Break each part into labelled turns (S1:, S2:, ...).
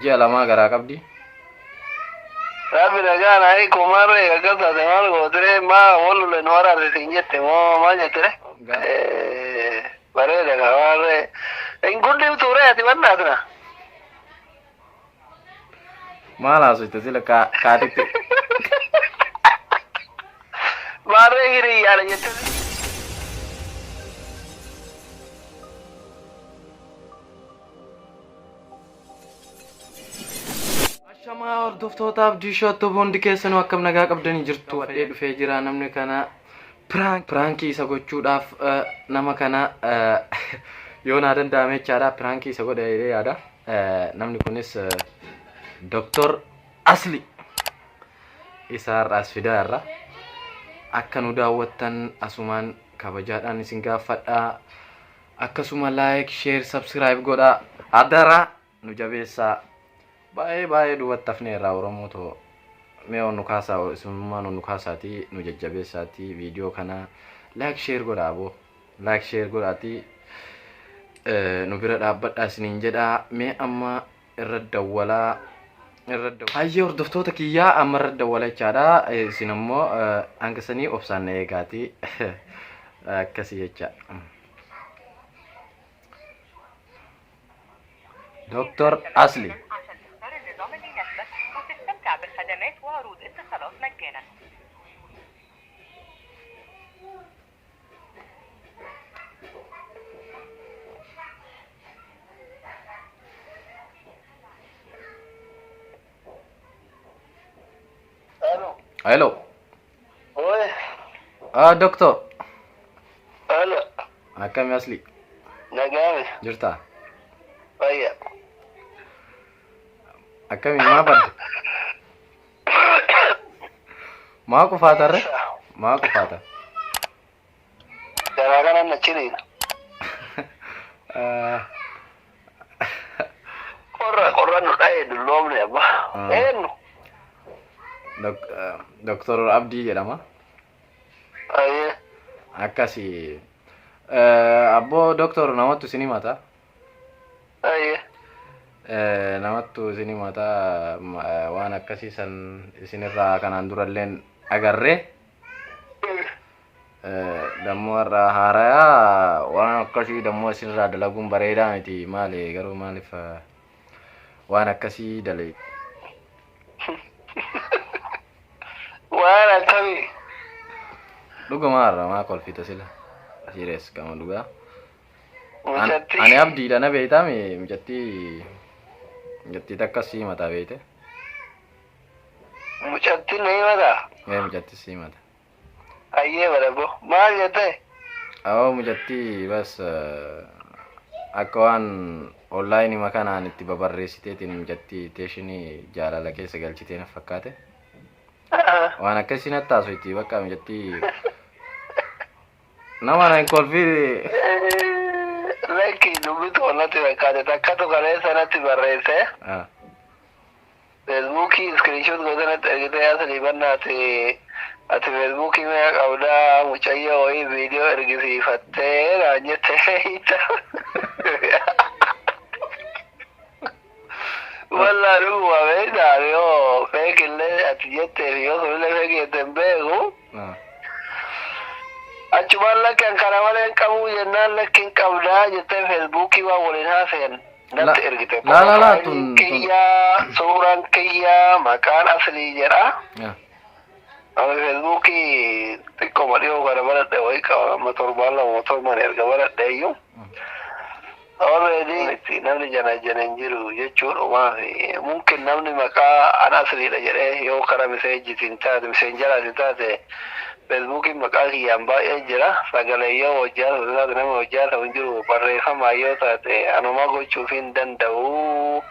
S1: Ji'a lamaa garaa qabdi.
S2: Rabbi nagaa naa hiiku maarree akkas taate maal gootiree maa wal lole nu araarse siin jette moo maal jettiree? Bareeda kaa maarree. Hin guddiftuu ree ati bannaatina.
S1: Maal haasofte sila kaatitti.
S2: Maarree hiriyyaadha jettee.
S1: Ashamaa hordoftoota Abdii Shoottuu hundi keessanuu akkam nagaa qabdanii jirtu. Wadhee dhufee jira namni kana piraankii isa gochuudhaaf nama kana yoo naa danda'ame jechaadha piraankii isa godha jedhee yaada. Namni kunis Doktor Asli isa har'aas fidaa irra akka nu daawwattan asumaan kabajaadhaan isin gaafadha. Akkasuma like, share, subscribe godhaa. Adaraa nu jabeessaa. Baay'ee baay'ee duubatti hafneerra Oromoo too. Mee ol nu kaasaa isinummaan ol nu kaasaatii nu jajjabeessaatii viidiyoo kana like share godhaa aboo. Like share godhaatii nu bira dhaabbadhaa isiniin jedhaa. Mee amma irra dawwalaa irra dawwalaa. Hayyee hordoftoota kiyyaa amma irra dawwala jechaadha. Isin ammoo hanga sanii obsaan na eegaatii akkasii jecha. دكتور أصلي
S3: عشان تختار النظام اللي يناسبك وتستمتع بالخدمات وعروض اتصالات مجانا.
S2: Alo.
S1: Hello.
S2: Oye.
S1: Ah, doctor.
S2: Alo.
S1: Akkami Asli?
S2: Nagaame.
S1: Jirta?
S2: Fayya.
S1: Akkami maa badde? Maa qufaatarre? Maa qufaata?
S2: Garaa kanan na ciniina. Qorra qorra nu dha'e dulloomne abba. Eenyu?
S1: Doktor Abdii jedhama.
S2: Ayyee.
S1: Akkasi. Abboo doktor namattu isin himata.
S2: Ayyee.
S1: Namattu isin himata waan akkasii san isinirraa kanaan duralleen agarree. Dammoo har'a haarayaa waan akkasii dammoo isinirraa dalaguun bareedaa miti maali garuu maaliif waan akkasii dalee.
S2: Waan akkamii?
S1: Dhuguma har'a maa kolfita sila? Serious kama dhugaa.
S2: Mucattii.
S1: Ani abdiidha na beektaa mi mucattii mucattii takka sii mataa beekte.
S2: Mucattiin na himataa?
S1: Ee mucattii sii mata.
S2: Ayyee barabo. Maal jettee?
S1: Awoo mucattii bas akka waan online makanaan itti babarreessiteetiin mucattii teeshinii jaalala keessa galchitee na fakkaate. Waan akkasii natti haasofti bakka mucattii nama na hin kolfii.
S2: Lakki dubbitu natti fakkaate takkatu kaleessa natti barreesse. Feesbuukii iskiriishoot gootee natti ergitee asli bannaati ati feesbuukii meeqa qabdaa mucayyoo wayii viidiyoo ergisiifattee naan jette hiita. Wallaa dhuguma beektaa yoo feek illee ati jettee fi yoo sunillee feek jette hin beeku. Achumaan lakki an kana malee hin qabuu jennaan lakki hin qabdaa jettee feesbuukii waan waliin haasayan natti ergite.
S1: La la la tun tun.
S2: Kiyyaa suuraan kiyyaa maqaan aslii jedha.
S1: Ya.
S2: Ani feesbuukii xiqqooma dhiyoo kana baradhe wayii qaba amma torbaan lama torbaan erga baradhe iyyuu. Already itti namni jana jana hin jiru jechuudhumaa fi mumkin namni maqaa an asliidha jedhee yoo karaa miseejitiin taate miseenjaraatiin taate Feesbuukiin maqaa kiyyaan baay'ee jira. Sagalee yoo hojii haasa'u taate namni hojii haasa'u hin jiru. Barreeffamaan yoo taate anumaa gochuuf hin danda'u.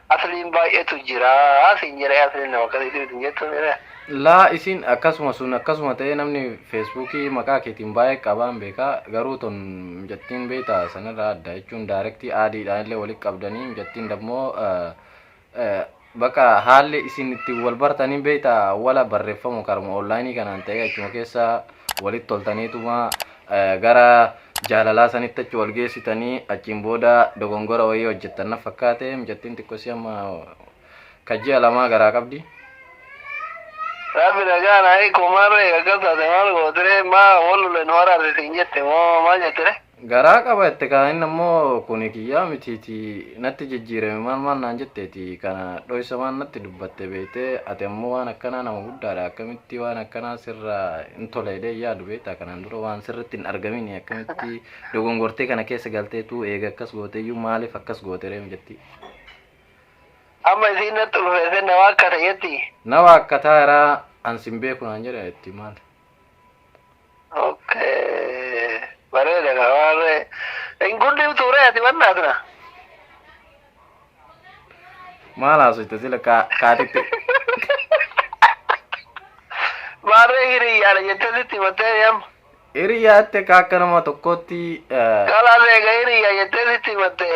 S2: Asliin baay'eetu jira. Siin jedhee asliin nama akkasiitii miti hin jettu jedhee.
S1: Laa isin akkasuma sun akkasuma ta'ee namni feesbuukii maqaa keetiin baay'ee qabaan beeka garuu tun mucattiin beekta sanirraa adda jechuun daayirektii aadiidhaan illee walitti qabdanii mucattiin dammoo Bakka haalli isin ittiin wal bartaniin beekta awwala barreeffamu karuma onlaayinii kanaan ta'ee achuma keessa walitti toltaniituma gara jaalalaa sanitti achi wal geessitanii achiin booda dogongora wayii hojjettan na fakkaate mucattiin xiqqoo amma ka ji'a lamaa garaa qabdi.
S2: Rabbi nagaa naa hiiku maarree akkas taate maal gootiree maa wal lole nu araarsi siin jette moo maal jettiree?
S1: Garaa qaba jette kaa inni ammoo kuni kiyyaa mitiiti natti jijjiirame maal maal naan jetteeti kana dhoysa waan natti dubbatte beeytee ati ammoo waan akkanaa nama guddaadha akkamitti waan akkanaa sirraa hin tola jedhee hin yaadu beektaa kanaan dura waan sirritti hin argamini akkamitti dogongortee kana keessa galteetu eega akkas gooteeyyuu maaliif akkas goote reem jetti.
S2: Amma isiin natti ulfeessee na waakkata jetti.
S1: Na waakkataa jiraa an sin beeku naan jedha jetti maal.
S2: Okay. Bareeda kaa maarree. Hin guddiftuu ree ati bannaatna.
S1: Maal haasofte sila kaatitti.
S2: Maarree hiriyyaadha jettee sitti himattee yam.
S1: Hiriyyaatti akka akka nama tokkootti
S2: Kalaas eega hiriyyaa jettee sitti himatte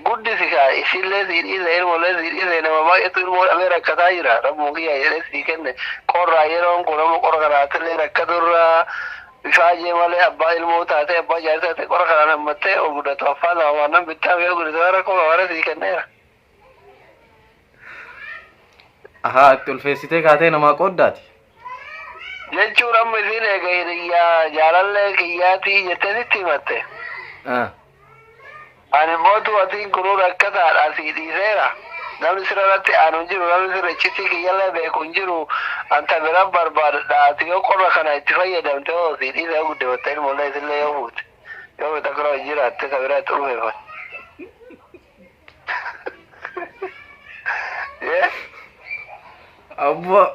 S2: guddisi kaa isillee sii dhiise ilmollee sii dhiise nama baay'eetu ilmoo dhabee rakkataa jira rabbuma kiyya jedhee sii kenne qorraa yeroon kun amma qorra kanaatillee rakkaturraa ifaajee malee abbaa ilmoo taatee abbaa jaartii taatee qorra kanaan hammattee ol guddatu affaan lama waan nan bittaa yoo guddatu rakkoo qabaare sii kenneera.
S1: Ahaa itti ulfeessitee kaatee namaa qooddaati.
S2: Jechuun amma isiin eega hiriyyaa jaalallee kiyyaatii jettee sitti himatte.
S1: Ah.
S2: Ani mootu atiin kunuu rakkataadha sii dhiiseera. Namni sirra irratti aanu hin jiru, namni sirra iccitii kiyyallee beeku hin jiru. Anta biran barbaadadha. Ati yoo qorra kana itti fayyadamte hoo sii dhiise yoo guddifatte ilmoollee isillee yoo fuute. Yoo bita kura jiraatte ta biraa itti ulfeeffatte.
S1: Abbo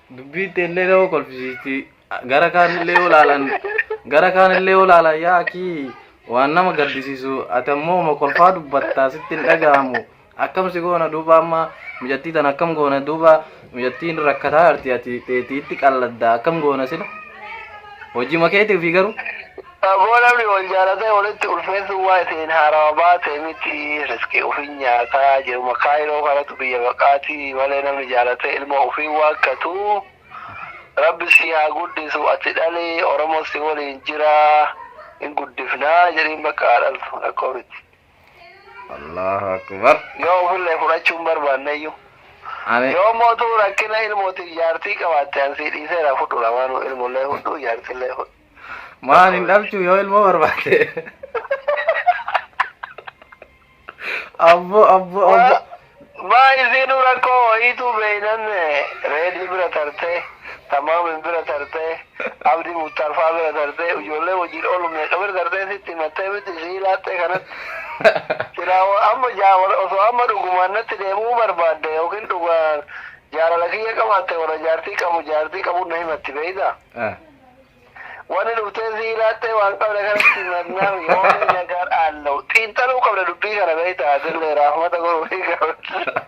S1: dubbii teellee nama kolfisiisti. Gara kaanillee yoo ilaalan gara kaanillee yoo ilaalan yaa akii waan nama gaddisiisu ati ammoo uma kolfaa dubbattaa sitti hin dhaga'amu. Akkam si goona duuba amma mucattii tana akkam goona duuba mucattiin rakkataa jirti ati teetiitti qalladda akkam goona sila. Hojii makeetii fi garuu.
S2: Aboo namni wal jaalatee walitti ulfeessuun waa isin haarawa baate miti riskii ofin nyaataa jiruma kaayiroo kanatu biyya baqaatii malee namni jaalatee ilma ofii waakkatu rabbi si haa guddisu ati dhali oromoo si waliin jira hin guddifnaa jedhiin bakka haa dhaltu rakkoo miti.
S1: Allahu akbar.
S2: Yoo ofillee fudhachuu hin barbaanneyyuu.
S1: Ani
S2: Yoo mootuu rakkina ilmootiif jaartii qabaatte an sii dhiiseera fudhu lamaanuu ilmollee fudhu jaartillee fudhu.
S1: Maan hin dhabchu yoo ilmoo barbaade. Abbo abbo abbo.
S2: Maa isiinuu rakkoo wayiituu beeynan reedii bira tartee tamaamin bira tartee abdii muktaarfaa bira tartee ijoollee wajjin oolu meeqa bira tartee sitti himattee miti sii laattee kanatti. Silaa amma osoo amma dhugumaan natti deemuu barbaadde yookiin dhugaan jaalala kiyya qabaatte warra jaartii qabu jaartii qabuun na himatti beeytaa. Wani dhuftee sii laattee waan qabne kanatti himannaa yoo nagaan aallau xiinxaluu qabna dubbii kana beektaa asillee raafmata godhuu qabna.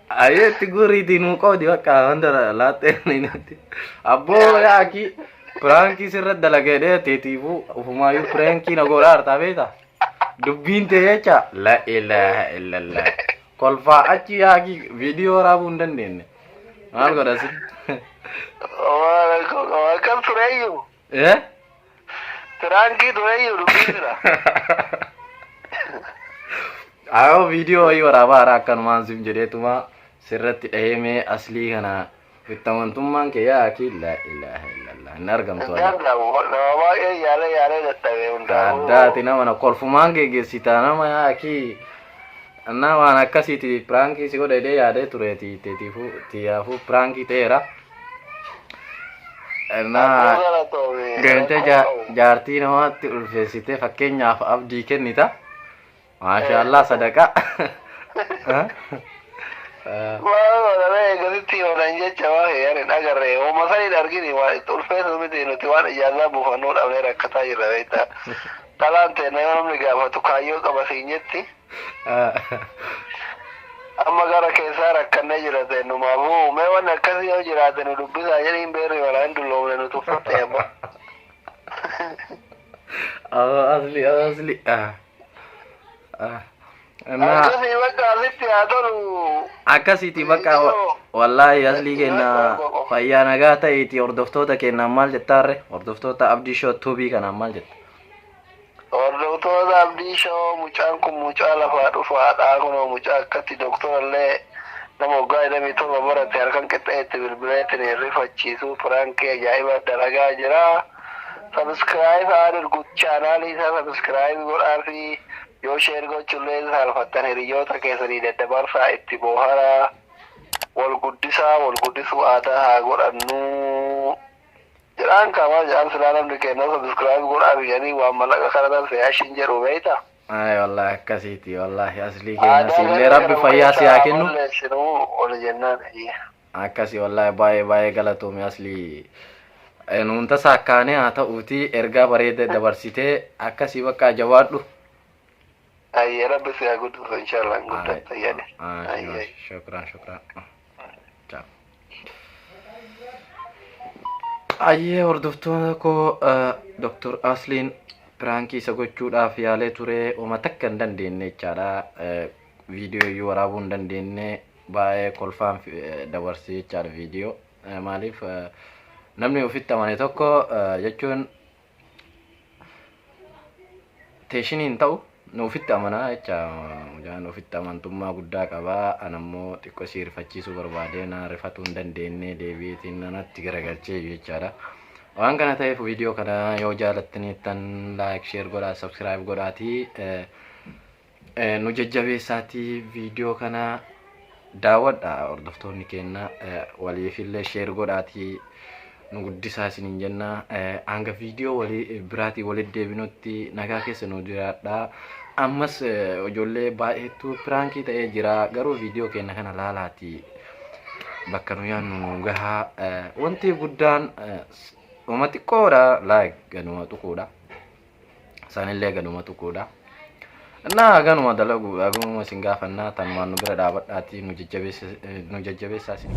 S1: Ayyee itti guuriitii nuu qoodi bakka wanta laattee natti. Abboo yaaki piraankii sirra dalageedhee teetiifuu ofumaayyuu piraankii na godhaa hartaa beektaa. Dubbiin tee jecha la ilaaha illallah. Kolfaa achi yaaki viidiyoo waraabuu hin dandeenye. Maal godha si?
S2: Akkam tureyyuu
S1: Eh?
S2: piraankii tureyyuu dubbii jira.
S1: Ayoo viidiyoo wayii waraabaa haaraa akkanumaan siif jedheetuma sirratti dhahee mee aslii kana itti amantummaan kee yaa akii la ilaaha illallah hin argamtu
S2: Hin
S1: ala.
S2: danda'amu nama baay'ee yaalee yaalee dadhabee hundaa'u.
S1: Addaati nama na kolfumaan geggeessita nama yaa akii Annaa waan akkasiiti piraankii si godha jedhee yaadee tureeti teetiifuu tiyyaafuu piraankii ta'eera. Annaa deemtee jaartii namaatti ulfeessitee fakkeenyaaf abdii kennita. Maashaallah sadaqaa.
S2: Waan godhamee eegasitti himatan jecha waan hin agarre hooma san hin argini waan itti ulfeessu miti nuti waan ijaazaa buufannuu dhabnee rakkataa jirra beektaa. Dhalaan teenna yoo namni gaafatu kaayyoo qaba siin jetti. Amma gara keessaa rakkannee jira teennumaafuu mee wanni akkasii yoo jiraate nu dubbisaa jedhiin beerri malaa hin dulloomne nu tuffatte amma.
S1: Asli asli. Naa
S2: Akkasii bakka asitti haa tolu.
S1: Akkasiiti bakka wallaahi aslii keenya fayyaa nagaa ta'eeti hordoftoota keenyaan maal jettaarre hordoftoota Abdii Shoo Tuubii kanaan maal jetta?
S2: Hordoftoota Abdii Show, mucaan kun mucaa lafaa dhufaadha. Kunoo mucaa akkatti doktorallee nama waggaa 27 barate halkan qixxee itti bilbileetiin rifachiisuu prankii ajaa'ibaa dalagaa jira. Subscribe haa ergu, channelii isaa subscribe godhaa fi yoo share gochullee saalfattan hiriyoota keessanii daddabarsaa, itti booharaa, wal guddisaa, wal guddisuu aadaa haa godhannu. Jedhaan kamaa jedhaan silaa namni kenna subscribe godhaa jedhanii waan mallaqa kadhatan se'ashin jedhu beeyta.
S1: Ay, wallahi akkasiiti, wallahi Aslii keenya siillee rabbi fayyaa si haa kennu.
S2: Balleessinuu ol jennaan.
S1: Akkasi, wallahi baay'ee baay'ee galatoomi Aslii. Nuun tasa akkaanee haa ta'uuti ergaa bareeda dabarsitee akkasii bakka jabaadhu.
S2: Ayyee, rabbi si haa guddisu, inshallah guddatta jedhe. Ayyee.
S1: Shukran, shukran. Ciao. Ayyee, hordoftoota koo, Dr. Asliin prankii isa gochuudhaaf yaalee ture, oma takka hin dandeenye jechaadha. Viidiyoo iyyuu waraabuu hin dandeenye, baay'ee kolfaan dabarsee jechaadha viidiyoo. Maaliif namni ofitti amane tokko jechuun teeshiniin ta'u nu ofitti amanaa jecha. Mucaan ofitti amantummaa guddaa qabaa. Anammoo xiqqoo si rifachiisuu barbaadee na rifatuu hin dandeenye, deebi'eetiin nanatti garagalchee jechaadha. Waan kana ta'eef viidiyoo kana yoo jaalattaniittan like, share godhaa, subscribe godhaatii nu jajjabeessaatii viidiyoo kana daawwadha. Hordoftoonni keenya waliifillee share godhaatii nu guddisaa isiniin jenna. Hanga viidiyoo walii biraatii walitti deebinutti nagaa keessa nu jiraadha. Ammas ijoollee baay'eetu prankii ta'ee jira, garuu viidiyoo keenya kana laalaatii bakka nu yaadnu nu gahaa. Wanti guddaan uma xiqqoodha, like ganuma tuquudha, isaanillee ganuma tuquudha. Naa ganuma dalagu ganuma isin gaafannaa, tanumaan nu bira dhaabadhaatii nu jajjabeessaa isin.